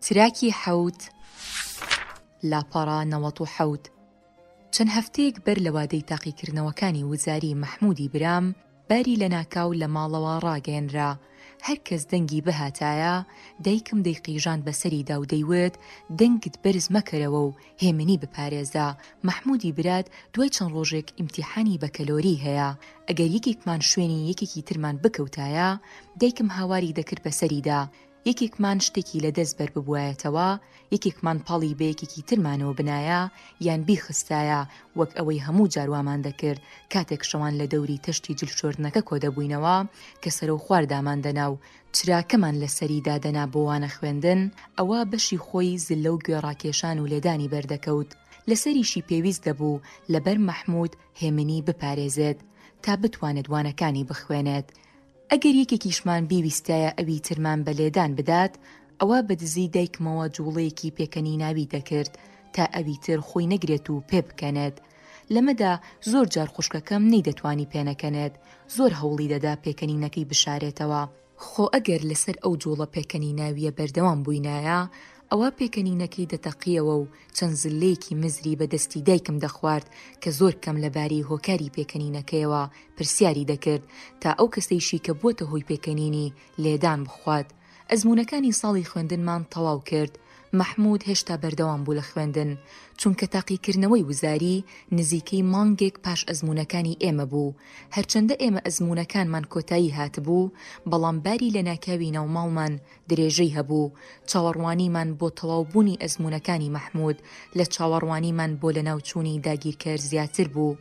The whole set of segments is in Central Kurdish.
تراکی حەوت، لاپەڕە 97. چەند هەفتەیەک بەر لە وادەی تاقیکردنەوەکانی وزاری مەحموودی برام، باری لەناکاو لە ماڵەوە ڕاگەیەنرا. هەر کەس دەنگی بهاتایە، دایکم دەیقیژاند بەسەریدا و دەیوت، دەنگت بەرز مەکەرەوە و هێمنی بپارێزە، مەحموودی برات دوای چەند ڕۆژێک ئیمتیحانی بەکەلۆری هەیە، ئەگەر یەکێکمان شوێنی یەکێکی ترمان بکەوتایە، دایکم هاواری دەکرد بەسەریدا، یەکێکمان شتێکی لە دەست بەر ببوایەتەوە، یەکێکمان پاڵی بە یەکێکی ترمانەوە بنایە یان بیخستایە، وەک ئەوەی هەموو جار وامان دەکرد کاتێک شەوان لە دەوری تەشتی جل شۆردنەکە کۆدەبووینەوە کە سەرەوخوار داماندەنا و چراکەمان لە سەری دادەنا بۆ وانە خوێندن، ئەوا بەشی خۆی زللە و گوێ ڕاکێشان و لێدانی بەردەکەوت. لەسەریشی پێویست دەبوو لەبەر مەحموود هێمنی بپارێزێت تا بتوانێت وانەکانی بخوێنێت. ئەگەر یەکێکیشمان بیویستایە ئەوی ترمان بە لێدان بدات، ئەوا بە دزی دایکمەوە جووڵەیەکی پێکەنیناوی دەکرد تا ئەوی تر خۆی نەگرێت و پێبکەنێت. لەمەدا زۆر جار خوشکەکەم نەیدەتوانی پێنەکەنێت، زۆر هەوڵی دەدا پێکەنینەکەی بشارێتەوە. خۆ ئەگەر لەسەر ئەو جووڵە پێکەنیناوییە بەردەوام بووینایە، ئەوا پێکەنینەکەی دەتەقییەوە و چەند زللەیەکی مزری بە دەستی دایکم دەخوارد کە زۆر کەم لە بارەی هۆکاری پێکەنینەکەیەوە پرسیاری دەکرد تا ئەو کەسەیشی کە بووەتە هۆی پێکەنینی لێدان بخوات. ئەزموونەکانی ساڵی خوێندنمان تەواو کرد. مەحموود هێشتا بەردەوام بوو لە خوێندن، چونکە تاقیکردنەوەی وزاری نزیکەی مانگێک پاش ئەزموونەکانی ئێمە بوو. هەرچەندە ئێمە ئەزموونەکانمان کۆتایی هاتبوو، بەڵام باری لەناکاوی ناوماڵمان درێژەی هەبوو، چاوەڕوانیمان بۆ تەواوبوونی ئەزموونەکانی مەحموود لە چاوەڕوانیمان بۆ لەناوچوونی داگیرکەر زیاتر بوو.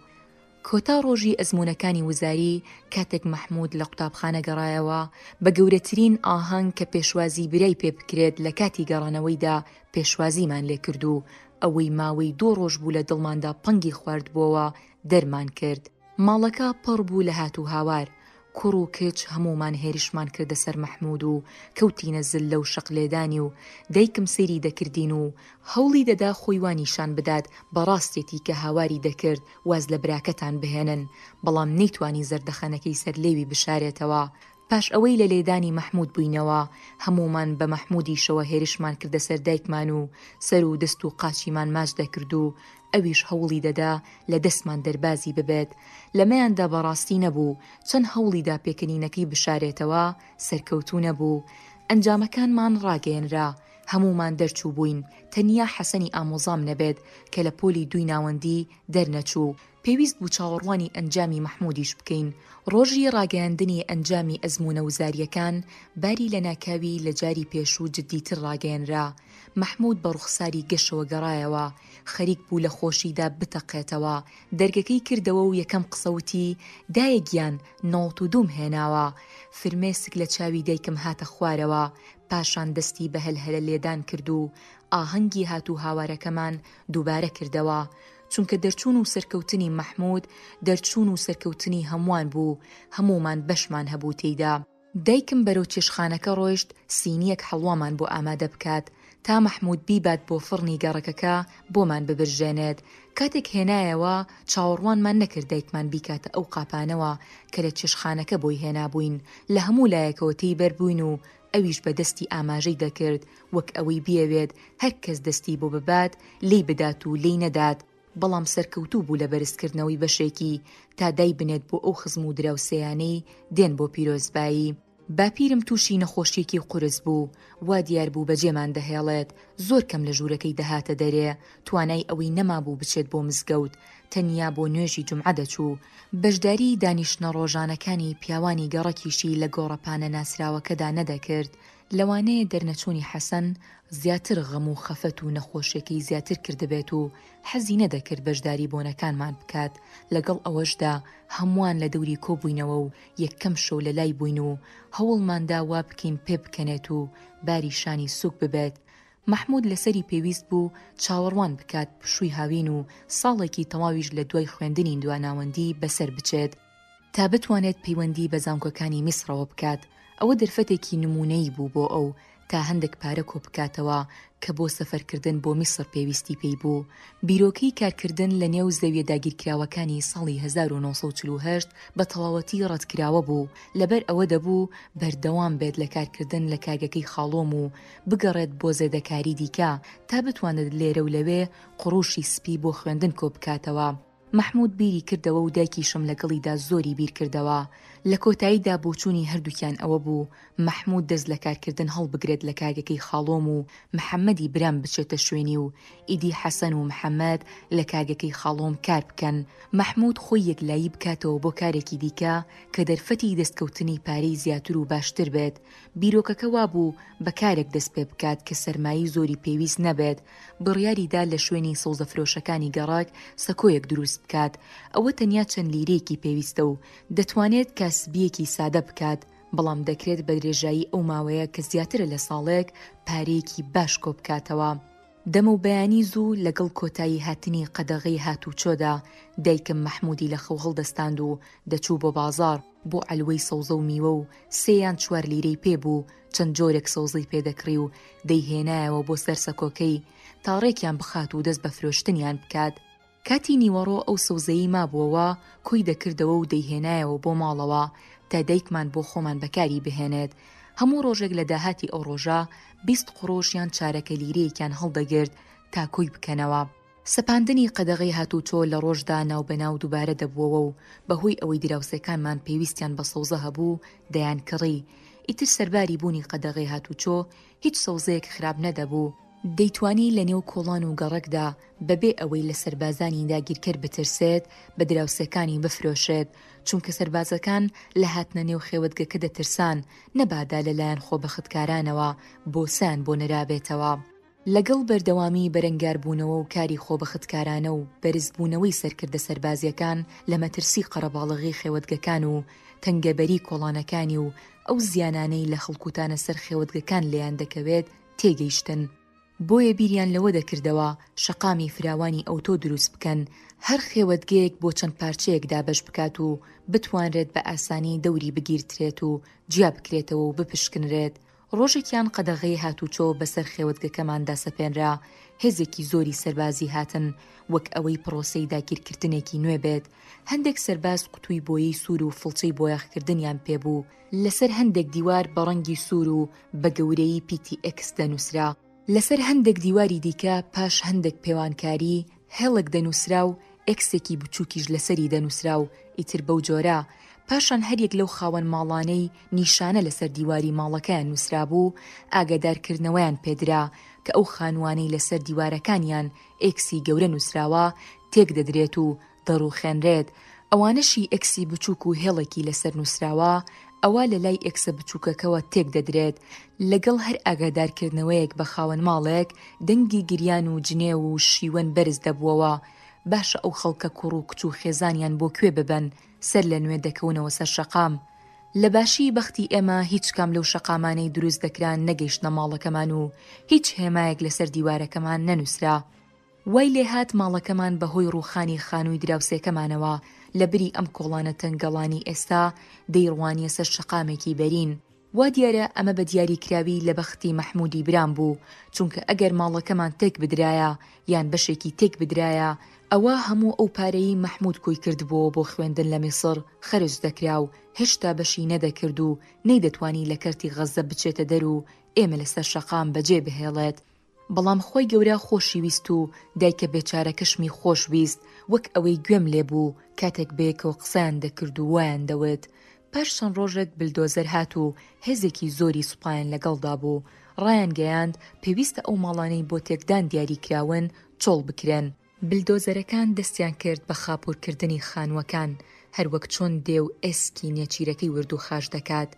کۆتا ڕۆژی ئەزموونەکانی وزاری کاتێک مەحموود لە قوتابخانە گەڕایەوە، بە گەورەترین ئاهەنگ کە پێشوازی برای پێ بکرێت لە کاتی گەڕانەوەیدا پێشوازیمان لێ کرد و ئەوەی ماوەی دوو ڕۆژ بوو لە دڵماندا پەنگی خواردبۆوە دەرمان کرد. ماڵەکە پڕ بوو لە هات و هاوار، کوڕ و کچ هەموومان هێرشمان کردە سەر مەحموود و کەوتینە زللە و شەق لێدانی و دایکم سەیری دەکردین و هەوڵی دەدا خۆی وا نیشان بدات بە ڕاستێتی کە هاواری دەکرد واز لە براکەتان بهێنن بەڵام نەیتوانی زەردەخەنەکەی سەر لێوی بشارێتەوە پاش ئەوەی لە لێدانی مەحموود بووینەوە هەموومان بە مەحموودیشەوە هێرشمان کردە سەر دایکمان و سەر و دەست و قاچیمان ماچ دەکرد و ئەویش هەوڵی دەدا لە دەستمان دەربازی ببێت، لەمەیاندا بەڕاستی نەبوو، چەند هەوڵی دا پێکەنینەکەی بشارێتەوە، سەرکەوتوو نەبوو. ئەنجامەکانمان ڕاگەیەنرا، هەموومان دەرچووبووین، تەنیا حەسەنی ئامۆزام نەبێت کە لە پۆلی دووی ناوەندی دەرنەچوو، پێویست بوو چاوەڕوانی ئەنجامی مەحموودیش بکەین. ڕۆژی ڕاگەیاندنی ئەنجامی ئەزموونە وزارییەکان، باری لەناکاوی لە جاری پێشوو جددیتر ڕاگەیەنرا. مەحموود بە ڕوخساری گەشەوە گەڕایەوە، خەریک بوو لە خۆشیدا بتەقێتەوە، دەرگەکەی کردەوە و یەکەم قسە وتی، دایە گیان نۆڵت و دووم هێناوە. فرمێسک لە چاوی دایکم هاتە خوارەوە، پاشان دەستی بە هەلهەلە لێدان کرد و ئاهەنگی هات و هاوارەکەمان دووبارە کردەوە. چونکە دەرچوون و سەرکەوتنی مەحموود، دەرچوون و سەرکەوتنی هەمووان بوو، هەموومان بەشمان هەبوو تێیدا. دایکم بەرەو چێشتخانەکە ڕۆیشت سینییەک حەڵوامان بۆ ئامادە بکات تا مەحموود بیبات بۆ فڕنی گەڕەکەکە بۆمان ببرژێنێت، کاتێک هێنایەوە چاوەڕوانمان نەکرد دایکمان بیکاتە ئەو قاپانەوە کە لە چێشتخانەکە بۆی هێنابووین، لە هەموو لایەکەوە تێی بەربووین و ئەویش بە دەستی ئاماژەی دەکرد وەک ئەوەی بیەوێت هەر کەس دەستی بۆ ببات لێی بدات و لێی نەدات، بەڵام سەرکەوتوو بوو لە بەرزکردنەوەی بەشێکی تا دایبنێت بۆ ئەو خزم و دراوسێیانەی دێن بۆ پیرۆزبایی. باپیرم تووشی نەخۆشییەکی قورس بوو، وا دیار بوو بەجێمان دەهێڵێت، زۆر کەم لە ژوورەکەی دەهاتە دەرێ، توانای ئەوەی نەمابوو بچێت بۆ مزگەوت، تەنیا بۆ نوێژی جومعە دەچوو، بەشداریی دانیشتنە ڕۆژانەکانی پیاوانی گەڕەکیشی لە گۆڕەپانە ناسراوەکەدا نەدەکرد، لەوانەیە دەرنەچوونی حەسەن زیاتر غەم و خەفەت و نەخۆشیەکەی زیاتر کردبێت و حەزی نەدەکرد بەشداری بۆنەکانمان بکات، لەگەڵ ئەوەشدا هەمووان لە دەوری کۆبووینەوە و یەکەم شەو لە لای بووین و هەوڵماندا وا بکەین پێبکەنێت و باری شانی سووک ببێت. مەحموود لەسەری پێویست بوو چاوەڕوان بکات پشووی هاوین و ساڵێکی تەواویش لە دوای خوێندنی دواناوەندی بەسەر بچێت، تا بتوانێت پەیوەندی بە زانکۆکانی میسڕەوە بکات، ئەوە دەرفەتێکی نموونەیی بوو بۆ ئەو. تا هەندێک پارە کۆ بکاتەوە کە بۆ سەفەرکردن بۆ میسڕ پێویستی پێی بوو. بیرۆکەی کارکردن لە نێو زەویە داگیرکراوەکانی ساڵی 1948 بە تەواوەتی ڕەتکراوە بوو، لەبەر ئەوە دەبوو بەردەوام بێت لە کارکردن لە کارگەکەی خاڵۆم و بگەڕێت بۆ زێدەکاری دیکە تا بتوانێت لێرە و لەوێ قڕوشی سپی بۆ خوێندن کۆ بکاتەوە. مەحموود بیری کردەوە و دایکیشم لەگەڵیدا زۆری بیر کردەوە. لە کۆتاییدا بۆچوونی هەردووکیان ئەوە بوو مەحموود دەست لە کارکردن هەڵبگرێت لە کارگەکەی خاڵۆم و محەمەدی برام بچێتە شوێنی و ئیدی حەسەن و محەمەد لە کارگەکەی خاڵۆم کار بکەن. مەحموود خۆی یەکلایی بکاتەوە بۆ کارێکی دیکە کە دەرفەتی دەستکەوتنی پارەی زیاتر و باشتر بێت. بیرۆکەکە وابوو بە کارێک دەست پێ بکات کە سەرمایەی زۆری پێویست نەبێت، بڕیاری دا لە شوێنی سەوزەفرۆشەکانی گەڕەک سەکۆیەک دروست بکات، ئەوە تەنیا چەند لیرەیەکی پێویستە و دەتوانێت کاسبییەکی سادە بکات، بەڵام دەکرێت بە درێژایی ئەو ماوەیە کە زیاترە لە ساڵێک پارەیەکی باش کۆ بکاتەوە. دەمەو بەیانی زوو لەگەڵ کۆتایی هاتنی قەدەغەی هاتووچۆدا، دایکم مەحموودی لە خەو هەڵدەستاند و دەچوو بۆ بازاڕ، بۆ عەلوەی سەوزە و میوە و سێ یان چوار لیرەی پێ بوو، چەند جۆرێک سەوزەی پێ دەکڕی و دەیهێنایەوە بۆ سەر سەکۆکەی تا ڕێکیان بخات و دەست بە فرۆشتنیان بکات. کاتی نیوەڕۆ ئەو سەوزەی مابووەوە کۆی دەکردەوە و دەیهێنایەوە بۆ ماڵەوە تا دایکمان بۆ خۆمان بەکاری بهێنێت. هەموو ڕۆژێک لە داهاتی ئەو ڕۆژە 20 قڕوش یان چارەکە لیرەیەکیان هەڵدەگرت تا کۆی بکەنەوە. سەپاندنی قەدەغەی هاتوچۆ لە ڕۆژدا ناوبەناو دووبارە دەبووەوە و بەهۆی ئەوەی دراوسێکانمان پێویستیان بە سەوزە هەبوو دەیانکڕی. ئیتر سەرباری بوونی قەدەغەی هاتوچۆ هیچ سەوزەیەک خراپ نەدەبوو. دەیتوانی لە نێو کۆڵان و گەڕەکدا بەبێ ئەوەی لە سەربازانی داگیرکەر بترسێت بە دراوسێکانی بفرۆشێت، چونکە سەربازەکان لە هاتنە نێو خێوەتگەکە دەترسان نەبادا لە لایەن خۆبەختکارانەوە بۆسەیان بۆ نرابێتەوە. لەگەڵ بەردەوامیی بەرەنگاربوونەوە و کاری خۆبەختکارانە و بەرزبوونەوەی سەرکردە سەربازییەکان لە مەترسی قەرەباڵغی خێوەتگەکان و تەنگەبەری کۆڵانەکانی و ئەو زیانانەی لە هەڵکوتانە سەر خێوەتگەکان لێیان دەکەوێت تێگەیشتن. بۆیە بیریان لەوە دەکردەوە شەقامی فراوانی ئەوتۆ دروست بکەن هەر خێوەتگەیەک بۆ چەند پارچەیەک دابەش بکات و بتوانرێت بە ئاسانی دەوری بگیرترێت و جیا بکرێتەوە و بپشکنرێت ڕۆژێکیان قەدەغەی هاتوچۆ بەسەر خێوەتگەکەماندا سەپێنرا، هێزێکی زۆری سەربازی هاتن، وەک ئەوەی پڕۆسەی داگیرکردنێکی نوێ بێت. هەندێک سەرباز قوتووی بۆیەی سوور و فڵچەی بۆیاخکردنیان پێ بوو، لەسەر هەندێک دیوار بە ڕەنگی سوور و بە گەورەیی پیتی ئێکس دەنووسرا. لەسەر هەندێک دیواری دیکە پاش هەندێک پێوانکاری، هێڵێک دەنووسرا و ئێکسێکی بچووکیش لەسەری دەنووسرا و ئیتر بەو جۆرە. پاشان هەریەک لەو خاوەن ماڵانەی نیشانە لەسەر دیواری ماڵەکەیان نووسرابوو، ئاگادارکردنەوەیان پێدرا کە ئەو خانووانەی لەسەر دیوارەکانیان ئێکسی گەورە نووسراوە، تێکدەدرێت و دەڕووخێنرێت، ئەوانەشی ئێکسی بچووک و هێڵێکی لەسەر نووسراوە، ئەوا لە لای ئێکسە بچووکەکەوە تێکدەدرێت، لەگەڵ هەر ئاگادارکردنەوەیەک بە خاوەن ماڵێک، دەنگی گریان و جنێو و شیوەن بەرز دەبووەوە، باشە ئەو خەڵکە کوڕ و کچ و خێزانیان بۆ کوێ ببەن، سەر لە نوێ دەکەونەوە سەر شەقام. لە باشیی بەختی ئێمە هیچ کام لەو شەقامانەی دروست دەکران نەگەیشتنە ماڵەکەمان و هیچ هێمایەک لەسەر دیوارەکەمان نەنووسرا. وای لێهات ماڵەکەمان بە هۆی ڕووخانی خانووی دراوسێکەمانەوە لە بری ئەم کۆڵانە تەنگەڵانی ئێستا دەیڕوانیە سەر شەقامێکی بەرین. وا دیارە ئەمە بە دیاریکراوی لە بەختی مەحموودی برام بوو، چونکە ئەگەر ماڵەکەمان تێک بدرایە یان بەشێکی تێک بدرایە ئەوا هەموو ئەو پارەیەی مەحموود کۆی کردبۆوە بۆ خوێندن لە میسڕ خەرج دەکرا و هێشتا بەشی نەدەکرد و نەیدەتوانی لە کەرتی غەززە بچێتە دەر و ئێمە لەسەر شەقام بەجێ بهێڵێت. بەڵام خوای گەورە خۆشی ویست و دایکە بێچارەکەشمی خۆش ویست وەک ئەوەی گوێم لێ بوو کاتێک بەیەکەوە قسەیان دەکرد و وایان دەوت پاش چەند ڕۆژێک بلدۆزەر هات و هێزێکی زۆری سوپایان لەگەڵدا بوو ڕایانگەیاند پێویستە ئەو ماڵانەی بۆ تێکدان دیاری کراون چۆڵ بکرێن. بلدۆزەرەکان دەستیان کرد بە خاپوورکردنی خانووەکان، هەروەک چۆن دێو ئێسکی نێچیرەکەی وردوخاش دەکات،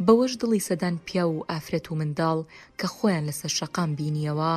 بەوەش دڵی سەدان پیاو و ئافرەت و منداڵ کە خۆیان لەسەر شەقام بینییەوە،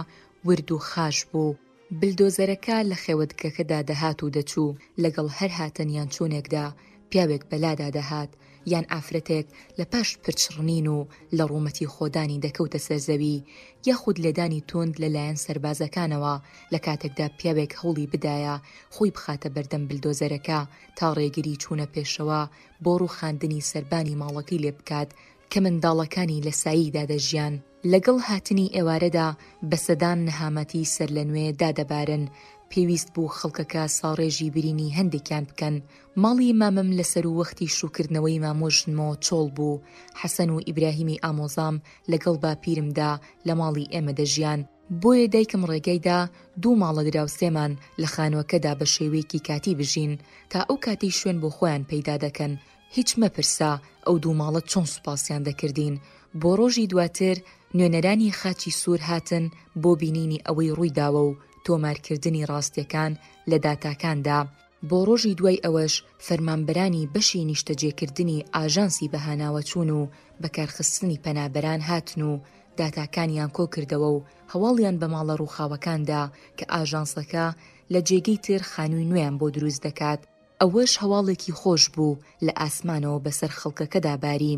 ورد و خاش بوو. بلدۆزەرەکە لە خێوەتگەکەدا دەهات و دەچوو، لەگەڵ هەر هاتن یان چوونێکدا، پیاوێک بەلادا دەهات، یان ئافرەتێک لە پاش پرچڕنین و لە ڕوومەتی خۆدانی دەکەوتە سەر زەوی، یاخود لێدانی توند لە لایەن سەربازەکانەوە، لە کاتێکدا پیاوێک هەوڵی بدایە خۆی بخاتە بەردەم بلدۆزەرەکە تا ڕێگری چوونە پێشەوە بۆ ڕووخاندنی سەربانی ماڵەکەی لێ بکات، کە منداڵەکانی لە سایەیدا دەژیان. لەگەڵ هاتنی ئێوارەدا بەسەدان نەهامەتی سەرلەنوێ دادەبارن، پێویست بوو خەڵکەکە ساڕێژی برینی هەندێکیان بکەن. ماڵی مامم لە سەرووەختی شووکردنەوەی مامۆژنمەوە چۆڵ بوو، حەسەن و ئیبراهیمی ئامۆزام لەگەڵ باپیرمدا لە ماڵی ئێمە دەژیان، بۆیە دایکم ڕێگای دا دوو ماڵە دراوسێمان لە خانووەکەدا بە شێوەیەکی کاتی بژین تا ئەو کاتەی شوێن بۆ خۆیان پەیدا دەکەن، هیچ مەپرسە ئەو دوو ماڵە چۆن سوپاسیان دەکردین. بۆ ڕۆژی دواتر نوێنەرانی خاچی سوور هاتن بۆ بینینی ئەوەی ڕوویداوە و تۆمارکردنی ڕاستیەکان لە داتاکاندا. بۆ ڕۆژی دوای ئەوەش فەرمانبەرانی بەشی نیشتەجێکردنی ئاژانسی بەهاناوەچوون و بەکارخستنی پەنابەران هاتن و داتاکانیان کۆکردەوە و هەواڵیان بە ماڵە ڕووخاوەکان دا کە ئاژانسەکە لە جێگەی تر خانووی نوێیان بۆ دروست دەکات. ئەوەش هەواڵێکی خۆش بوو لە ئاسمانەوە بەسەر خەڵکەکەدا باری.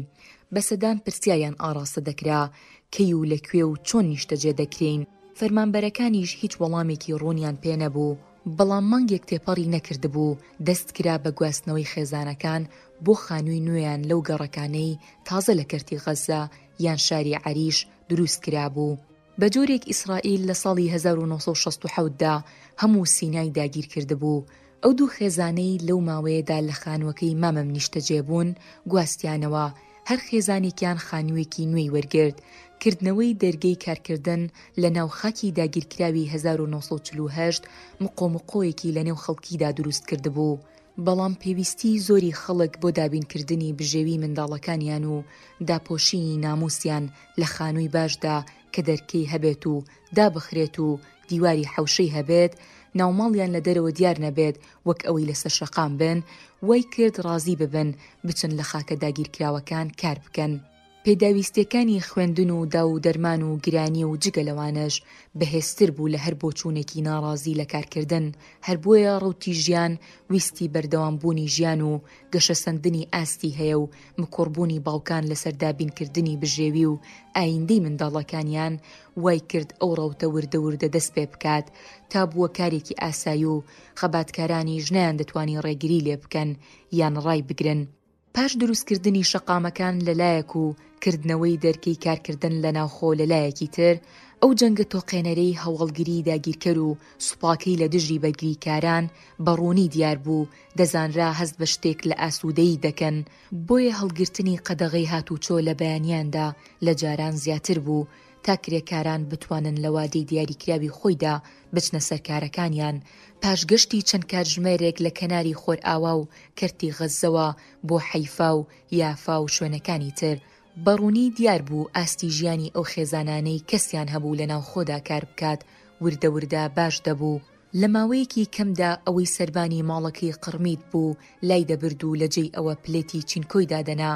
بە سەدان پرسیاریان ئاڕاستە دەکرا، کەی و لە کوێ و چۆن نیشتەجێ دەکرێین؟ فەرمانبەرەکانیش هیچ وەڵامێکی ڕوونیان پێ نەبوو. بەڵام مانگێک تێپەڕی نەکردبوو، دەست کرا بە گواستنەوەی خێزانەکان بۆ خانووی نوێیان لەو گەڕەکانەی تازە لە کەرتی غەززە یان شاری عەریش دروست کرابوو. بە جۆرێک ئیسرائیل لە ساڵی 1967 دا هەموو سینای داگیر کردبوو، ئەو دوو خێزانەی لەو ماوەیەدا لە خانووەکەی مامم نیشتەجێ بوون گواستیانەوە، هەر خێزانێکیان خانووێکی نوێی وەرگرت، کردنەوەی دەرگەی کارکردن لە ناو خاکی داگیرکراوی 1948 مقۆمقۆیەکی لە نێو خەڵکیدا دروست کردبوو. بەڵام پێویستیی زۆری خەڵک بۆ دابینکردنی بژێوی منداڵەکانیان و داپۆشینی نامووسیان لە خانووی باشدا کە دەرکەی هەبێت و دابخرێت و دیواری حەوشەی هەبێت، ناوماڵیان لە دەرەوە دیار نەبێت وەک ئەوەی لەسەر شەقام بن، وای کرد ڕازی ببن بچن لە خاکە داگیرکراوەکان کار بکەن. پێداویستیەکانی خوێندن و داو و دەرمان و گرانی و جگە لەوانەش بەهێزتر بوو لە هەر بۆچوونێکی ناڕازی لە کارکردن، هەر بۆیە ڕەوتی ژیان ویستی بەردەوام بوونی ژیان و گەشەسەندنی ئاستی هەیە و مکوڕبوونی باوکان لەسەر دابینکردنی بژێوی و ئایندەی منداڵەکانیان وای کرد ئەو ڕەوتە وردە وردە دەست پێ بکات تا بووە کارێکی ئاسایی و خەباتکارانیش نەیاندەتوانی ڕێگری لێ بکەن یان ڕایبگرن. پاش دروستکردنی شەقامەکان لە لایەک و کردنەوەی دەرکەی کارکردن لە ناوخۆ لە لایەکی تر، ئەو جەنگە تۆقێنەرەی هەواڵگریی داگیرکەر و سوپاکەی لە دژی بەرگریکاران بە ڕوونی دیار بوو، دەزانرا هەست بە شتێک لە ئاسوودەیی دەکەن، بۆیە هەڵگرتنی قەدەغەی هاتوچۆ لە بەیانیاندا لە جاران زیاتر بوو، تا کرێکاران بتوانن لە وادەی دیاریکراوی خۆیدا بچنە سەر کارەکانیان، پاش گەشتی چەند کاتژمێرێک لە کەناری خۆرئاوا و کەرتی غەززەوە بۆ حەیفا و یافا و شوێنەکانی تر، بە ڕوونی دیار بوو ئاستی ژیانی ئەو خێزانانەی کەسیان هەبوو لە ناوخۆدا کار بکات وردە وردە باش دەبوو. لە ماوەیەکی کەمدا ئەوەی سەربانی ماڵەکەی قڕمیت بوو لای دەبرد و لە جێی ئەوە پلێتی چینکۆی دادەنا،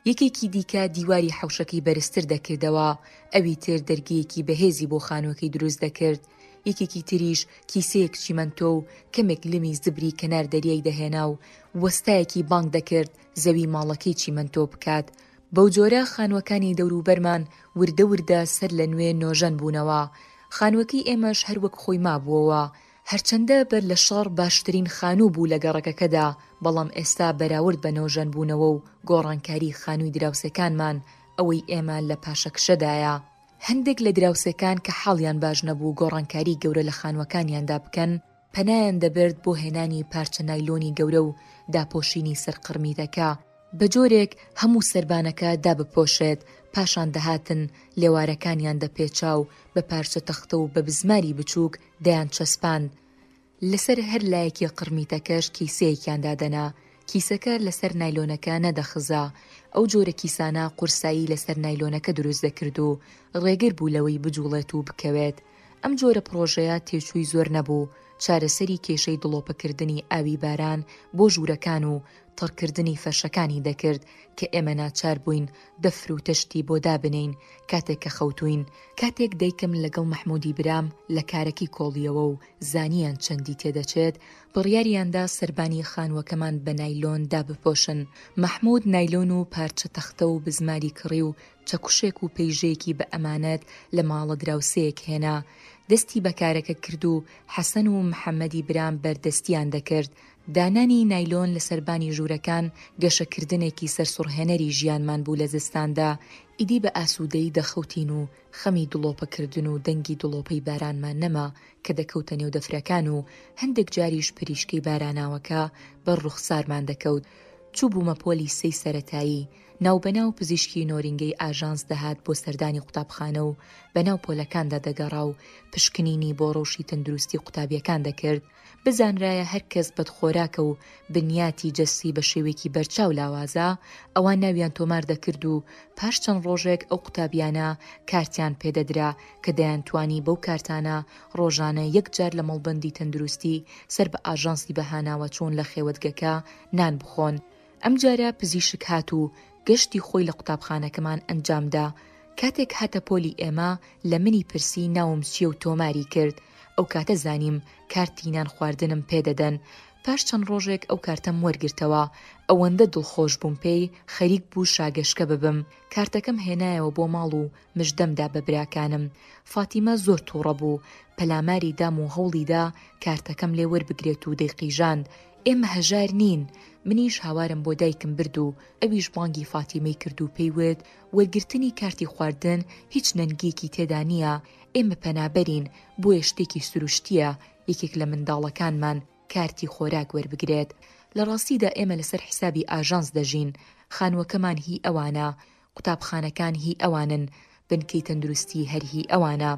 یەکێکی دیکە دیواری حەوشەکەی بەرزتر دەکردەوە، ئەوی تر دەرگەیەکی بەهێزی بۆ خانووەکەی دروست دەکرد، یەکێکی تریش کیسەیەک چیمەنتۆ و کەمێک لمی زبری کەنار دەریای دەهێنا و وەستایەکی بانگ دەکرد زەوی ماڵەکەی چیمەنتۆ بکات. بەوجۆرە خانووەکانی دەوروبەرمان وردە وردە سەر لە نوێ نۆژەن بوونەوە. خانووەکەی ئێمەش هەر وەک خۆی مابووەوە. هەرچەندە بەر لە شەڕ باشترین خانوو بوو لە گەڕەکەکەدا، بەڵام ئێستا بەراورد بە نۆژەنبوونەوە و گۆڕانکاری خانووی دراوسێکانمان، ئەوەی ئێمە لە پاشەکشەدایە. هەندێک لە دراوسێکان کە حاڵیان باش نەبوو گۆڕانکاری گەورە لە خانووەکانیاندا بکەن، پەنایان دەبرد بۆ هێنانی پارچە نایلۆنی گەورە و داپۆشینی سەر قڕمیتەکە، بە جۆرێک هەموو سەربانەکە دابپۆشێت، پاشان دەهاتن لێوارەکانیان دەپێچا و بە پارچە تەختە و بە بزماری بچووک دەیانچەسپاند، لەسەر هەر لایەکی قڕمیتەکەش کیسەیەکیان دادەنا، کیسەکە لەسەر نایلۆنەکە نەدەخزا، ئەو جۆرە کیسانە قورسایی لەسەر نایلۆنەکە دروست دەکرد و ڕێگر بوو لەوەی بجوڵێت و بکەوێت. ئەم جۆرە پڕۆژەیە تێچووی زۆر نەبوو، چارەسەری کێشەی دڵۆپەکردنی ئاوی باران بۆ ژوورەکان و تەڕکردنی فەرشەکانی دەکرد کە ئێمە ناچار بووین دەفر و تەشتی بۆ دابنێین کاتێک کە خەوتووین. کاتێک دایکم لەگەڵ مەحموودی برام لە کارەکەی کۆڵییەوە و زانییان چەندی تێدەچێت، بڕیاریان دا سەربانی خانووەکەمان بە نایلۆن دابپۆشن. مەحموود نایلۆن و پارچە تەختە و بزماری کڕی و چەکوشێک و پەیژەیەکی بە ئەمانەت لە ماڵە دراوسێیەک هێنا. دەستی بە کارەکە کرد و حەسەن و محەمەدی برام بەردەستیان دەکرد. دانانی نایلۆن لە سەربانی ژوورەکان گەشەکردنێکی سەرسوڕهێنەری ژیانمان بوو لە زستاندا. ئیدی بە ئاسوودەیی دەخەوتین و خەمی دڵۆپەکردن و دەنگی دڵۆپەی بارانمان نەما کە دەکەوتە نێو دەفرەکان و هەندێک جاریش پریشکەی باراناوەکە بەر ڕوخسارمان دەکەوت. چووبوومە پۆلی سێی سەرەتایی. ناوبەناو پزیشکی نۆرینگەی ئاژانس دەهات بۆ سەردانی قوتابخانە و بەناو پۆلەکاندا دەگەڕا و پشکنینی بۆ ڕەوشی تەندروستی قوتابیەکان دەکرد. بزانرایە هەر کەس بەدخۆراکە و بنیاتی جەستەی بە شێوەیەکی بەرچاو لاوازە، ئەوا ناویان تۆمار دەکرد و پاش چەند ڕۆژێک ئەو قوتابیانە کارتیان پێدەدرا کە دەیانتوانی بەو کارتانە ڕۆژانە یەک جار لە مەڵبەندی تەندروستی سەر بە ئاژانسی بەهاناوەچوون لە خێوەتگەکە نان بخۆن. ئەمجارە پزیشک هات و گەشتی خۆی لە قوتابخانەکەمان ئەنجام دا. کاتێک هاتە پۆلی ئێمە لە منی پرسی ناوم چییە و تۆماری کرد. ئەو کاتە زانیم کارتی نان خواردنم پێ دەدەن. پاش چەند ڕۆژێک ئەو کارتەم وەرگرتەوە. ئەوەندە دڵخۆش بووم پێی خەریک بوو شاگەشکە ببم. کارتەکەم هێنایەوە بۆ ماڵ و مژدەم دا بە براکانم. فاتیمە زۆر تووڕە بوو. پەلاماری دام و هەوڵی دا کارتەکەم لێ وەربگرێت و دەیقیژاند ئێمە هەژار نین. منیش هاوارم بۆ دایکم برد و ئەویش بانگی فاتیمەی کرد و پێی وت وەرگرتنی کارتی خواردن هیچ نەنگییەکی تێدا نییە، ئێمە پەنابەرین، بۆیە شتێکی سروشتییە یەکێک لە منداڵەکانمان کارتی خۆراک وەربگرێت. لە ڕاستیدا ئێمە لەسەر حیسابی ئاژانس دەژین، خانووەکەمان هی ئەوانە، قوتابخانەکان هی ئەوانن، بنکەی تەندروستی هەر هی ئەوانە.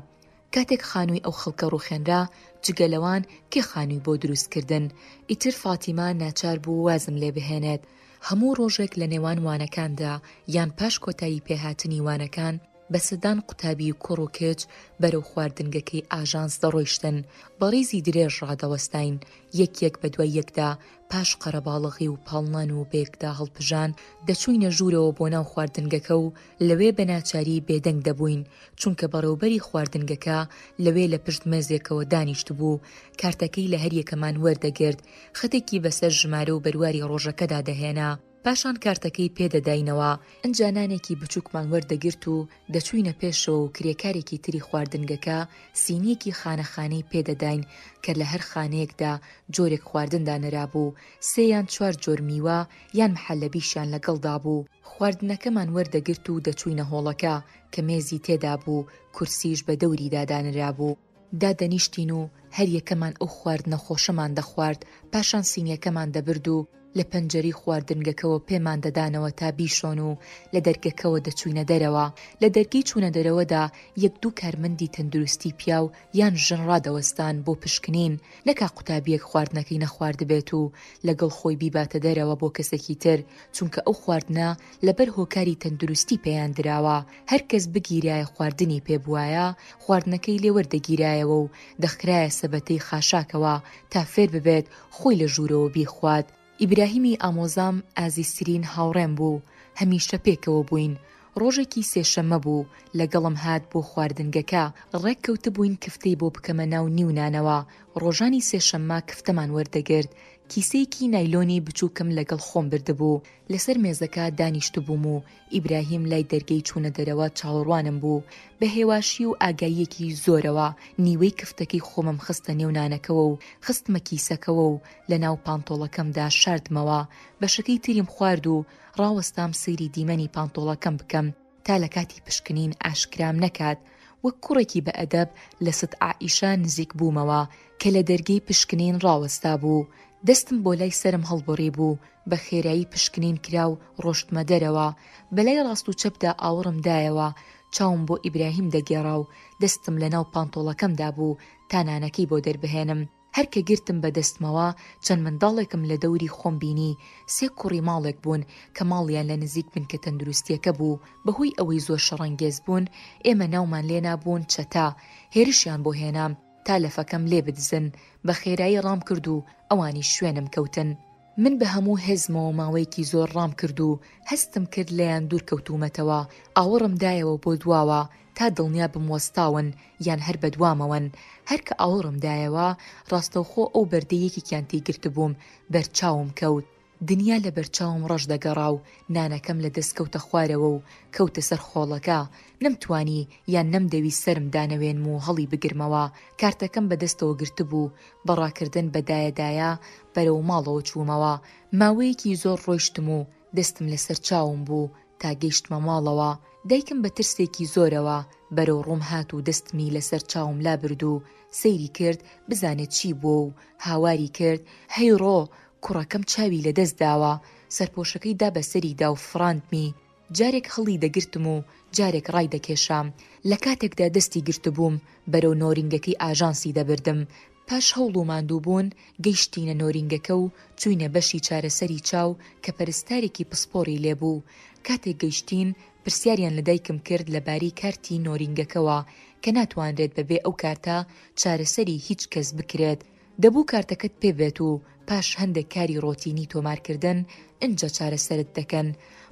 کاتێک خانووی ئەو خەڵکە ڕووخێنرا، جگە لەوان کێ خانووی بۆ دروست کردن؟ ئیتر فاتیمە ناچار بوو وازم لێ بهێنێت. هەموو ڕۆژێک لە نێوان وانەکاندا یان پاش کۆتایی پێهاتنی وانەکان، بە سەدان قوتابی کوڕ و کچ بەرەو خواردنگەکەی ئاژانس دەڕۆیشتن، بە ڕیزی درێژ ڕادەوەستاین، یەک یەک بە دوای یەکدا پاش قەرەباڵغی و پاڵنان و بەیەکدا هەڵپژان، دەچووینە ژوورەوە بۆ ناو خواردنگەکە و لەوێ بە ناچاری بێدەنگ دەبووین، چونکە بەڕێوبەری خواردنگەکە لەوێ لە پشت مێزێکەوە دانیشتبوو، کارتەکەی لە هەریەکەمان وەردەگرت، خەتێکی بەسەر ژمارە و بەرواری ڕۆژەکەدا دەهێنا. پاشان کارتەکەی پێ دەداینەوە، ئنجا نانێکی بچووکمان وەردەگرت و دەچووینە پێشەوە و کرێکارێکی تری خواردنگەکە سینییەکی خانە خانەی پێ دەداین کە لە هەر خانەیەکدا جۆرێک خواردن دانرابوو، سێ یان چوار جۆر میوە یان محەلەبیشیان لەگەڵدا بوو. خواردنەکەمان وەردەگرت و دەچووینە هۆڵەکە کە مێزی تێدا بوو، کورسیش بە دەوریدا دانرابوو. دادەنیشتین و هەر یەکەمان ئەو خواردنە خۆشەمان دەخوارد، پاشان سینیەکەمان دەبرد و لە پەنجەرەی خواردنگەکەوە پێمان دەدانەوە تا بیشۆن و لە دەرگەکەوە دەچووینە دەرەوە. لە دەرگەی چوونەدەرەوەدا یەک دوو کارمەندی تەندروستی پیاو یان ژن ڕادەوەستان بۆ پشکنین، نەکا قوتابییەک خواردنەکەی نەخواردبێت و لەگەڵ خۆی بیباتە دەرەوە بۆ کەسێکی تر، چونکە ئەو خواردنە لەبەر هۆکاری تەندروستی پێیان دراوە، هەر کەس بگیرایە خواردنی پێ بوایە، خواردنەکەی لێ وەردەگیرایەوە و دەخرایە سەبەتەی خاشاکەوە تا فێر ببێت خۆی لە ژوورەوە بیخوات. ئیبراهیمی ئامۆزام ئازیزترین هاوڕێم بوو، هەمیشە پێکەوە بووین. ڕۆژێکی سێشەممە بوو، لەگەڵم هات بۆ خواردنگەکە، ڕێک کەوتبووین کفتەی بۆ بکەمە ناو نیو نانەوە، ڕۆژانی سێشەممە کفتەمان وەردەگرت، کیسەیەکی نایلۆنی بچووکم لەگەڵ خۆم بردبوو، لەسەر مێزەکە دانیشتبووم و ئیبراهیم لای دەرگەی چوونە دەرەوە چاوەڕوانم بوو، بە هێواشی و ئاگاییەکی زۆرەوە نیوەی کفتەکەی خۆمم خستە نێو نانەکەوە و خستمە کیسەکەوە و لەناو پانتۆڵەکەمدا شاردمەوە، بەشەکەی تریم خوارد و ڕاوەستام سەیری دیمەنی پانتۆڵەکەم بکەم تا لە کاتی پشکنین ئاشکرام نەکات، وەک کوڕێکی بە ئەدەب لە ست عائیشە نزیک بوومەوە کە لە دەرگەی پشکنین ڕاوەستابوو، دەستم بۆ لای سەرم هەڵبڕیبوو، بە خێرایی پشکنین کرا و ڕۆشتمە دەرەوە، بە لای ڕاست و چەپدا ئاوڕم دایەوە، چاوم بۆ ئیبراهیم دەگێڕا و دەستم لە ناو پانتۆڵەکەمدا بوو تا نانەکەی بۆ دەربهێنم. هەر کە گرتم بە دەستمەوە چەند منداڵێکم لە دەوری خۆم بینی، سێ کوڕی ماڵێک بوون کە ماڵیان لە نزیک بنکە تەندروستییەکە بوو، بە هۆی ئەوەی زۆر شەڕەنگێز بوون ئێمە ناومان لێ نابوون چەتە، هێرشیان بۆ هێنام تا لەفەکەم لێ بدزن، بە خێرایی ڕام کرد و ئەوانیش شوێنم کەوتن. من بە هەموو هێزمەوە ماوەیەکی زۆر ڕام کرد و هەستم کرد لێیان دوور کەوتوومەتەوە، ئاوڕم دایەوە بۆ دواوە تا دڵنیا بم وەستاون یان هەر بەدوامەوەن، هەر کە ئاوڕم دایەوە ڕاستەوخۆ ئەو بەردەی یەکێکیان تێی گرتبووم بەر چاوم کەوت. دنیا لە بەرچاوم ڕەش دەگەڕا و نانەکەم لە دەست کەوتە خوارەوە و کەوتە سەر خۆڵەکە، نەمتوانی یان نەمدەویست سەرم دانەوێنم و هەڵی بگرمەوە، کارتەکەم بە دەستەوە گرتبوو، بە ڕاکردن بە دایە دایە بەرەو ماڵەوە چوومەوە. ماوەیەکی زۆر ڕۆیشتم و دەستم لەسەر چاوم بوو تا گەیشتمە ماڵەوە. دایکم بە ترسێکی زۆرەوە بەرەو ڕووم هات و دەستمی لەسەر چاوم لابرد و سەیری کرد بزانێت چی بووە و هاواری کرد، هەی ڕۆ، کوڕەکەم چاوی لەدەست داوە. سەرپۆشەکەی دا بەسەریدا و فڕاندمی. جارێک هەڵی دەگرتم و جارێک ڕایدەکێشام. لە کاتێکدا دەستی گرتبووم بەرەو نۆرینگەکەی ئاژانسی دەبردم. پاش هەوڵ و ماندووبوون گەیشتینە نۆرینگەکە و چووینە بەشی چارەسەری چاو کە پەرستارێکی پسپۆڕی لێ بوو. کاتێک گەیشتین پرسیاریان لە دایکم کرد لە بارەی کارتی نۆرینگەکەوە کە ناتوانرێت بە بێ ئەو کارتە چارەسەری هیچ کەس بکرێت. دەبوو کارتەکەت پێ بێت و پاش هەندێک کاری ڕۆتینی تۆمارکردن ئنجا چارەسەرت دەکەن،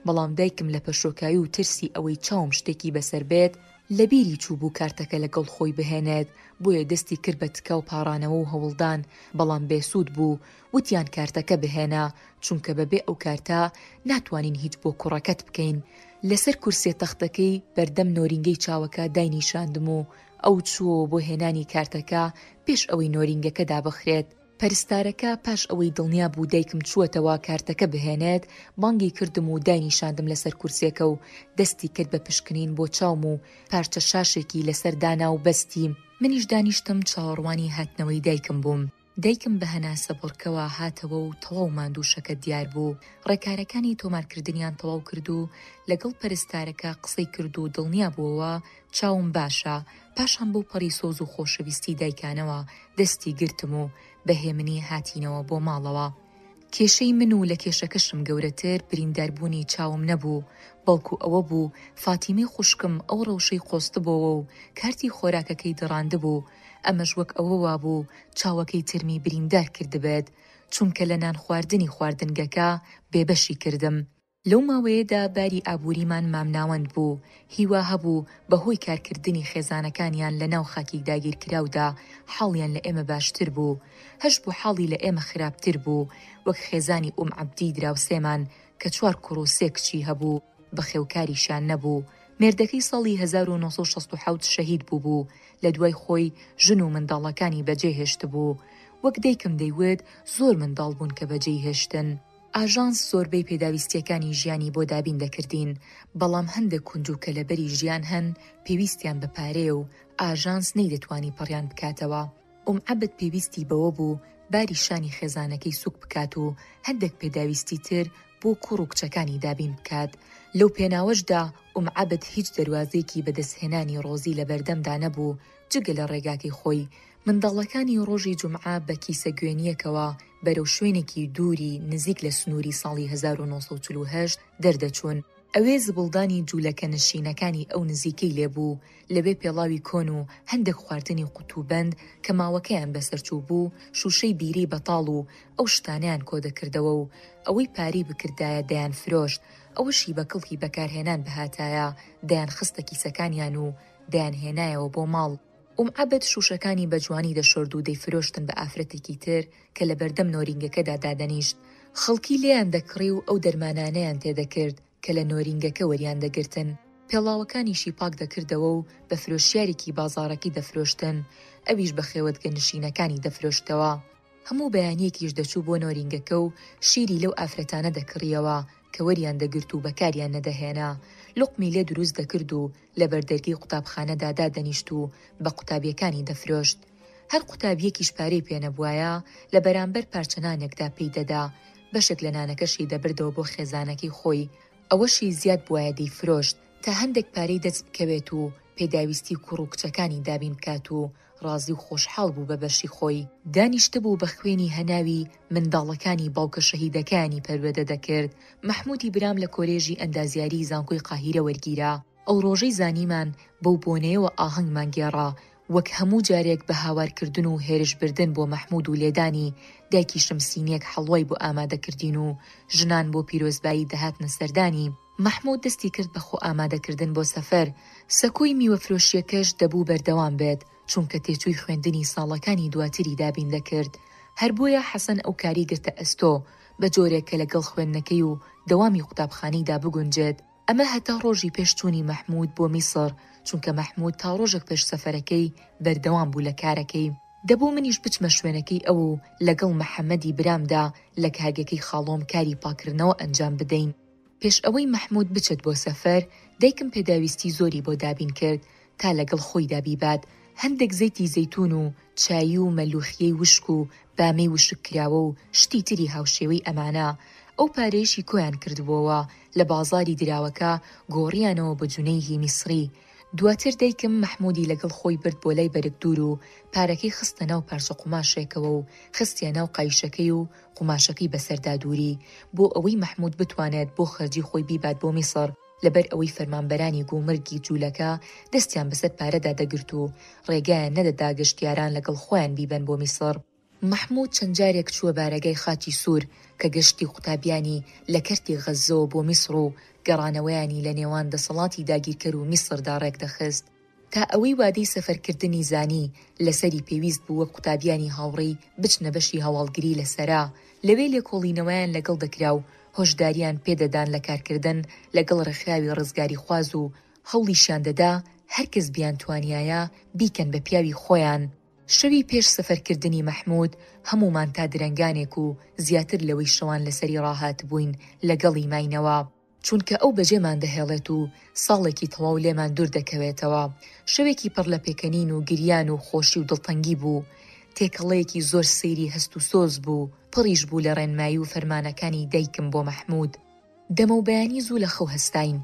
بەڵام دایکم لە پەشۆکاوی و ترسی ئەوەی چاوم شتێکی بەسەر بێت، لەبیری چووبوو کارتەکە لەگەڵ خۆی بهێنێت، بۆیە دەستی کرد بە تکا و پاڕانەوە و هەوڵدان، بەڵام بێسوود بوو، وتیان کارتەکە بهێنە، چونکە بەبێ ئەو کارتە ناتوانین هیچ بۆ کوڕەکەت بکەین. لەسەر کورسیە تەختەکەی بەردەم نۆرینگەی چاوەکە داینیشاندم و ئەو چووەوە بۆ هێنانی کارتەکە پێش ئەوەی نۆرینگەکە دابخرێت. پەرستارەکە پاش ئەوەی دڵنیا بوو دایکم چووەتەوە کارتەکە بهێنێت، بانگی کردم و داینیشاندم لەسەر کورسیەکە و دەستی کرد بە پشکنین بۆ چاوم و پارچە شاشێکی لەسەر دانا و بەستی. منیش دانیشتم چاوەڕوانی هاتنەوەی دایکم بووم. دایکم بە هەناسە بڕکەوە هاتەوە و تەواو ماندوو شەکەت دیار بوو. ڕێکارەکانی تۆمارکردنیان تەواو کرد و لەگەڵ پەرستارەکە قسەی کرد و دڵنیا بووەوە چاوم باشە، پاشان بەو پەڕی سۆز و خۆشەویستی دایکانەوە دەستی گرتم و بە هێمنی هاتینەوە بۆ ماڵەوە. کێشەی من و لە کێشەکەشم گەورەتر برینداربوونی چاوم نەبوو، بەڵکو ئەوە بوو فاتیمەی خوشکم ئەو ڕەوشەی قۆستبۆوە و کارتی خۆراکەکەی دڕاندبوو، ئەمەش وەک ئەوە وابوو چاوەکەی ترمی بریندار کردبێت، چونکە لە نانخواردنی خواردنگەکە بێبەشی کردم. لەو ماوەیەدا باری ئابووریمان مامناوەند بوو، هیوا هەبوو بە هۆی کارکردنی خێزانەکانیان لە ناو خاکی داگیرکراودا حاڵیان لە ئێمە باشتر بوو، هەشبوو حاڵی لە ئێمە خراپتر بوو، وەک خێزانی ئوم عەبدی دراوسێمان کە چوار کوڕ و سێ کچی هەبوو، بەخێوکاریشیان نەبوو، مێردەکەی ساڵی 1967 شەهید بووبوو، لە دوای خۆی ژن و منداڵەکانی بەجێ هێشتبوو، وەک دایکم دەیوت زۆر منداڵ بوون کە بەجێی هێشتن. ئاژانس زۆربەی پێداویستییەکانی ژیانی بۆ دابین دەکردین، بەڵام هەندێک کونج و کەلەبەری ژیان هەن پێویستیان بە پارەیە و ئاژانس نەیدەتوانی پڕیان بکاتەوە. ئوم عەبد پێویستی بەوە بوو باری شانی خێزانەکەی سوک بکات و هەندێک پێداویستی تر بۆ کوڕ و کچەکانی دابین بکات. لەو پێناوەشدا ئوم عەبد هیچ دەروازەیەکی بەدەستهێنانی ڕۆزی لەبەردەمدا نەبوو جگە لە ڕێگاکەی خۆی منداڵەکانی ڕۆژی جومعە بە کیسە گوێنییەکەوە بەرەو شوێنێکی دووری نزیک لە سنووری ساڵی 1948 دەردەچوون. ئەوێ زبڵدانی جوولەکە نشینەکانی ئەو نزیکەی لێ بوو، لەوێ پێڵاوی کۆن و هەندێک خواردنی قوتووبەند کە ماوەکەیان بەسەرچووبوو، شووشەی بیرەی بەتاڵ و ئەو شتانەیان کۆدەکردەوە و ئەوەی پارەی بکردایە دەیانفرۆشت، ئەوەشی بە کڵکی بەکارهێنان بهاتایە دەیانخستە کیسەکانیان و دەیانهێنایەوە بۆ ماڵ. ئوم عەبد شووشەکانی بە جوانی دەشۆرد و دەیفرۆشتن بە ئافرەتێکی تر کە لە بەردەم نۆرینگەکەدا دادەنیشت. خەڵکی لێیان دەکڕی و ئەو دەرمانانەیان تێدەکرد کە لە نۆرینگەکە وەریان دەگرتن. پێڵاوەکانیشی پاک دەکردەوە و بە فرۆشیارێکی بازاڕەکەی دەفرۆشتن، ئەویش بە خێوەتگە نشینەکانی دەفرۆشتەوە. هەموو بەیانییەکیش دەچوو بۆ نۆرینگەکە و شیری لەو ئافرەتانە دەکڕییەوە کە وەریان دەگرت و بەکاریان نەدەهێنا، لوقمی لێ دروست دەکرد و لە بەردەرگەی قوتابخانەدا دادەنیشت و بە قوتابییەکانی دەفرۆشت. هەر قوتابییەکیش پارەی پێ نەبوایە، لە بەرامبەر پارچە نانێکدا پێی دەدا، بەشێک لە نانەکەشی دەبردەوە بۆ خێزانەکەی خۆی، ئەوەشی زیاد بوایە دەیفرۆشت تا هەندێک پارەی دەست بکەوێت و پێداویستی کوڕ و کچەکانی دابین بکات و ڕازی و خۆشحاڵ بوو بە بەشی خۆی. دانیشتبوو بە خوێنی هەناوی منداڵەکانی باوکە شەهیدەکەیانی پەروەدە دەکرد. مەحموودی برام لە کۆلێژی ئەندازیاریی زانکۆی قاهیرە وەرگیرا. ئەو ڕۆژەی زانیمان بەو بۆنەیەوە ئاهەنگمان گێڕا. وەک هەموو جارێک بە هاوارکردن و هێرشبردن بۆ مەحموود و لێدانی، دایکیشم سینییەک حەڵوای بۆ ئامادە کردین و ژنان بۆ پیرۆزبایی دەهاتنە سەردانی. مەحموود دەستی کرد بە خۆئامادەکردن بۆ سەفەر، سەکۆی میوەفرۆشییەکەش دەبوو بەردەوام بێت، چونکە تێچووی خوێندنی ساڵەکانی دواتری دابین دەکرد. هەر بۆیە حەسەن ئەو کارەی گرتە ئەستۆ، بە جۆرێک کە لەگەڵ خوێندنەکەی و دەوامی قوتابخانەیدا بگونجێت. ئەمە هەتا ڕۆژی پێش چوونی مەحموود بۆ میسڕ، چونکە مەحموود تا ڕۆژێک پێش سەفەرەکەی بەردەوام بوو لە کارەکەی. دەبوو منیش بچمە شوێنەکەی ئەو و لەگەڵ محەمەدی برامدا لە کارگەکەی خاڵۆم کاری پاککردنەوە ئەنجام بدەین. پێش ئەوەی مەحموود بچێت بۆ سەفەر، دایکم پێداویستی زۆری بۆ دابین کرد تا لەگەڵ خۆیدا بیبات، هەندێک زەیتی زەیتوون و چایی و مەلوخیەی وشک و بامەی وشککراوە و شتی تری هاوشێوەی ئەمانە، ئەو پارەیەشی کۆیان کردبۆوە لە بازاری دراوەکە گۆڕیانەوە بە جونەیهی میسری. دواتر دایکم مەحموودی لەگەڵ خۆی برد بۆ لای بەرگدوور و پارەکەی خستە ناو پارچە قوماشێکەوە و خستیە ناو قایشەکەی و قوماشەکەی بەسەردا دووری بۆ ئەوەی مەحموود بتوانێت بۆ خەرجی خۆی بیبات بۆ میسڕ لەبەر ئەوەی فەرمانبەرانی گومرگی جوولەکە دەستیان بەسەر پارەدا دەگرت و ڕێگایان نەدەدا گەشتیاران لەگەڵ خۆیان بیبەن بۆ میسڕ. مەحموود چەند جارێک چووە بارەگای خاچی سوور کە گەشتی قوتابیانی لە کەرتی غەززەوە بۆ میسڕ و گەڕانەوەیانی لە نێوان دەسەڵاتی داگیرکەر و میسڕدا ڕێکدەخست. تا ئەوەی وادەی سەفەرکردنی زانی، لەسەری پێویست بوو وەک قوتابیانی هاوڕێی بچنە بەشی هەواڵگری لە سەرا، لەوێ لێکۆڵینەوەیان لەگەڵ دەکرا و هۆشداریان پێ دەدان لە کارکردن لەگەڵ ڕێکخراوی ڕزگاریخواز و هەوڵیشیان دەدا هەرکەس بیانتوانیایە بیکەن بە پیاوی خۆیان. شەوی پێش سەفەرکردنی مەحموود هەموومان تا درەنگانێک و زیاتر لەوەی شەوان لەسەری ڕاهاتبووین لەگەڵی ماینەوە. چونکە ئەو بەجێمان دەهێڵێت و ساڵێکی تەواو لێمان دوور دەکەوێتەوە. شەوێکی پڕ لە پێکەنین و گریان و خۆشی و دڵتەنگی بوو. تێکەڵەیەکی زۆر سەیری هەست و سۆز بوو، پڕیش بوو لە ڕێنمایی و فەرمانەکانی دایکم بۆ مەحموود. دەمەو بەیانی زوو لە خەو هەستاین.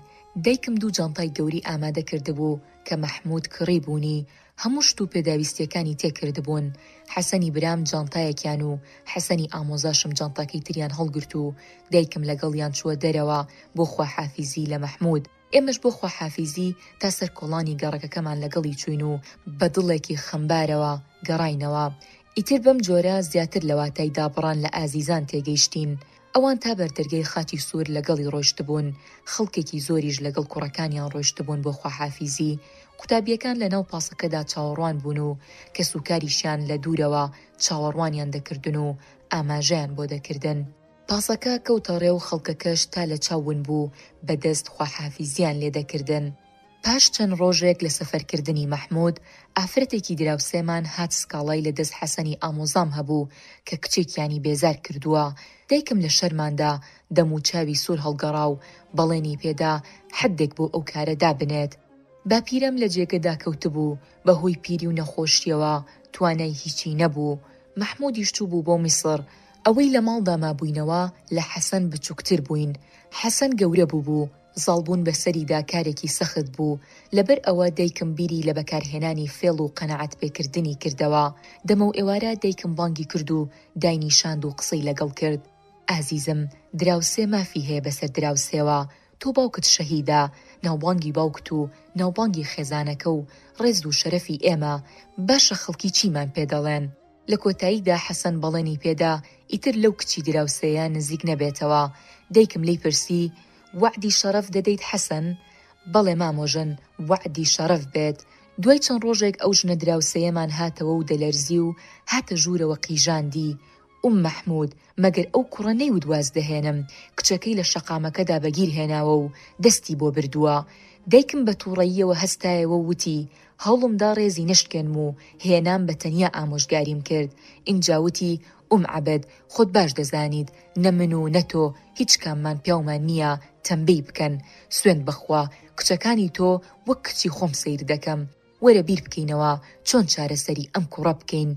دایکم دوو جانتای گەوری ئامادە کردبوو کە مەحموود کڕیبوونی، هەموو شت و پێداویستییەکانی تێ کردبوون. حەسەنی برام جانتایەکیان و حەسەنی ئامۆزاشم جانتاکەی تریان هەڵگرت و دایکم لەگەڵیان چووە دەرەوە بۆ خواحافیزی لە مەحموود. ئێمەش بۆ خواحافیزی تا سەر کۆڵانی گەڕەکەکەمان لەگەڵی چووین و بە دڵێکی خەمبارەوە گەڕاینەوە. ئیتر بەم جۆرە زیاتر لە واتای دابڕان لە ئازیزان تێگەیشتین. ئەوان تا بەردەرگای خاچی سوور لەگەڵی ڕۆیشتبوون، خەڵکێکی زۆریش لەگەڵ کوڕەکانیان ڕۆیشتبوون بۆ خواحافیزی، قوتابییەکان لەناو پاسەکەدا چاوەڕوان بوون و کەسوکاریشیان لە دوورەوە چاوەڕوانیان دەکردن و ئاماژەیان بۆ دەکردن. پاسەکە کەوتە ڕێ و خەڵکەکەش تا لە چاو ون بوو بە دەست خواحافیزییان لێ دەکردن. پاش چەند ڕۆژێک لە سەفەرکردنی مەحموود، ئافرەتێکی دراوسێمان هات سکاڵای لە دەست حەسەنی ئامۆزام هەبوو کە کچێکیانی بێزار کردووە. دایکم لە شەرماندا دەم و چاوی سوور هەڵگەڕا و بەڵێنی پێدا حەدێک بۆ ئەو کارە دابنێت. باپیرەم لە جێگەدا کەوتبوو، بە هۆی پیری و نەخۆشییەوە توانای هیچی نەبوو. مەحموودیش چووبوو بۆ میسڕ. ئەوەی لە ماڵدا مابووینەوە لە حەسەن بچووکتر بووین. حەسەن گەورە بووبوو، زاڵبوون بەسەریدا کارێکی سەخت بوو، لەبەر ئەوە دایکم بیری لە بەکارهێنانی فێڵ و قەناعەتپێکردنی کردەوە. دەمەو ئێوارە دایکم بانگی کرد و داینیشاند و قسەی لەگەڵ کرد. ئازیزم، دراوسێ مافی هەیە بەسەر دراوسێوە. تۆ باوکت شەهیدە، ناوبانگی باوکت و ناوبانگی خێزانەکە و ڕێز و شەرەفی ئێمە، باشە خەڵکی چیمان پێ دەڵێن؟ لە کۆتاییدا حەسەن بەڵێنی پێدا ئیتر لەو کچی دراوسێیە نزیک نەبێتەوە. دایکم لێی پرسی، وەعدی شەڕەف دەدەیت حەسەن؟ بەڵێ مامۆژن، وەعدی شەڕەف بێت. دوای چەند ڕۆژێک ئەو ژنە دراوسێیەمان هاتەوە و دەلەرزی و هاتە ژوورەوە قیژاندی، ئوم مەحموود، مەگەر ئەو کوڕە نەیوت واز دەهێنم، کچەکەی لە شەقامەکەدا بەگیر هێناوە و دەستی بۆ بردووە. دایکم بە تووڕەییەوە هەستایەوە و وتی، هەوڵم دا ڕێزی نەشکێنم و هێنام بە تەنیا ئامۆژگاریم کرد. ئینجا وتی، ئوم عەبد، خۆت باش دەزانیت، نە من و نە تۆ هیچ کاممان پیاومان نییە تەمبێی بکەن. سوێند بە خوا، کچەکانی تۆ وەک کچی خۆم سەیر دەکەم. وەرە بیر بکەینەوە چۆن چارەسەری ئەم کوڕە بکەین.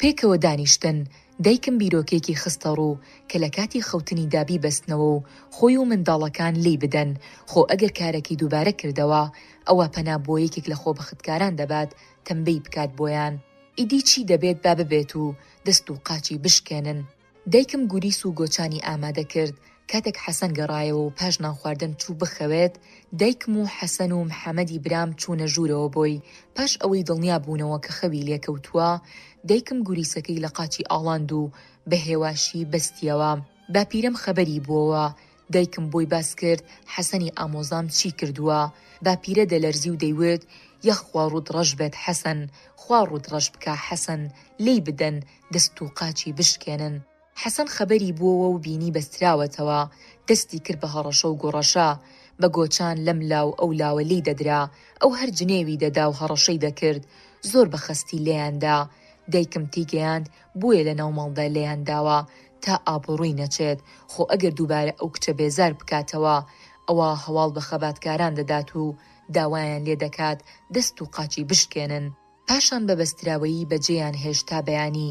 پێکەوە دانیشتن، دایکم بیرۆکەیەکی خستە ڕوو کە لە کاتی خەوتنیدا بیبەستنەوە و خۆی و منداڵەکان لێی بدەن، خۆ ئەگەر کارەکەی دووبارە کردەوە، ئەوا پەنا بۆ یەکێک لە خۆبەختکاران دەبات تەمبێی بکات بۆیان. ئیدی چی دەبێت با ببێت و دەست و قاچی بشکێنن. دایکم گوریس و گۆچانی ئامادە کرد، کاتێک حەسەن گەڕایەوە و پاش نانخواردن چوو بخەوێت، دایکم و حەسەن و محەمەدی برام چوونە ژوورەوە بۆی، پاش ئەوەی دڵنیا بوونەوە کە خەوی لێکەوتووە، دایکم گوریسەکەی لە قاچی ئاڵاند و بە هێواشی بەستیەوە. باپیرەم خەبەری بووەوە، دایکم بۆی باس کرد حەسەنی ئامۆزام چی کردووە، باپیرە دەلەرزی و دەیوت، یەخوا ڕووت ڕەش بێت حەسەن، خوا ڕووت ڕەش بکا حەسەن، لێی بدەن، دەست و قاچی بشکێنن. حەسەن خەبەری بووەوە و بینی بەستراوەتەوە، دەستی کرد بە هەڕەشە و گوڕەشە، بە گۆچان لەم لا و ئەو لاوە لێی دەدرا، ئەو هەر جنێوی دەدا و هەڕەشەی دەکرد، زۆر بە خەستی لێیان دا، دایکم تێیگەیاند بۆیە لە ناو ماڵدا لێیان داوە تا ئابڕووی نەچێت، خۆ ئەگەر دووبارە ئەو کچە بێزار بکاتەوە، ئەوا هەواڵ بە خەباتکاران دەدات و داوایان لێ دەکات دەست و قاچی بشکێنن. پاشان بە بەستراوەیی بەجێیان هێشت تا بەیانی.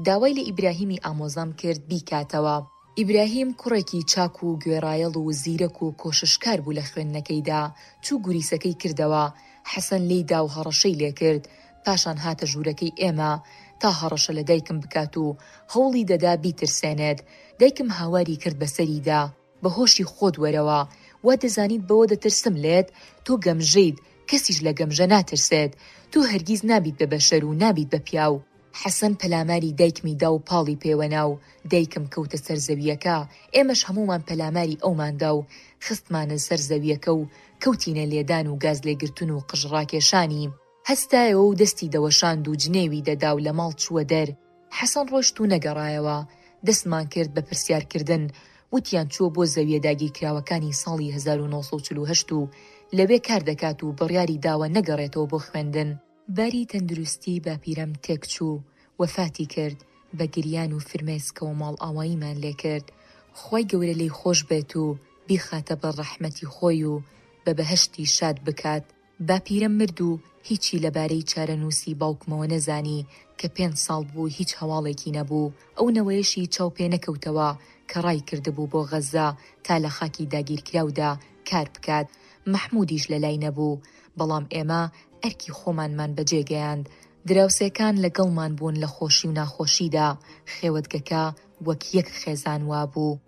داوای لە ئیبراهیمی ئامۆزام کرد بیکاتەوە. ئیبراهیم کوڕێکی چاک و گوێڕایەڵ و زیرەک و کۆششکار بوو لە خوێندنەکەیدا، چوو گوریسەکەی کردەوە، حەسەن لێی دا و هەڕەشەی لێ کرد، پاشان هاتە ژوورەکەی ئێمە تا هەڕەشە لە دایکم بکات و هەوڵی دەدا بیترسێنێت، دایکم هاواری کرد بەسەریدا، بە هۆشی خۆت وەرەوە، وا دەزانیت بەوە دەترسم لێت؟ تۆ گەمژەیت، کەسیش لە گەمژە ناترسێت، تۆ هەرگیز نابیت بە بەشەر و نابیت بە پیاو. حەسەن پەلاماری دایکمی دا و پاڵی پێوەنا و دایکم کەوتە سەر زەوییەکە، ئێمەش هەموومان پەلاماری ئەومان دا و خستمانە سەر زەوییەکە و کەوتینە لێدان و گازلێگرتن و قژڕاکێشانی. هەستایەوە و دەستی دەوەشاند و جنێوی دەدا و لە ماڵ چووە دەر. حەسەن ڕۆیشت و نەگەڕایەوە. دەستمان کرد بە پرسیارکردن، وتیان چووە بۆ زەوییە داگیرکراوەکانی ساڵی 1948 و لەوێ کار دەکات و بڕیاری داوە نەگەڕێتەوە بۆ خوێندن. باری تەندروستی باپیرەم تێکچوو، وەفاتی کرد، بە گریان و فرمێسکەوە ماڵئاواییمان لێکرد. خوای گەورە لێی خۆش بێت و بیخاتە بەر ڕەحمەتی خۆی و بە بەهەشتی شاد بکات. باپیرەم مرد و هیچی لەبارەی چارەنووسی باوکمەوە نەزانی کە پێنج ساڵ بوو هیچ هەواڵێکی نەبوو، ئەو نەوەیەشی چاو پێ نەکەوتەوە کە ڕایکردبوو بۆ غەززە تا لە خاکی داگیرکراودا کار بکات، مەحموودیش لەلای نەبوو، بەڵام ئێمە ئەرکی خۆمانمان بەجێ گەیاند، دراوسێکان لەگەڵمان بوون لە خۆشی و ناخۆشیدا، خێوەتگەکە وەک یەک خێزان وابوو.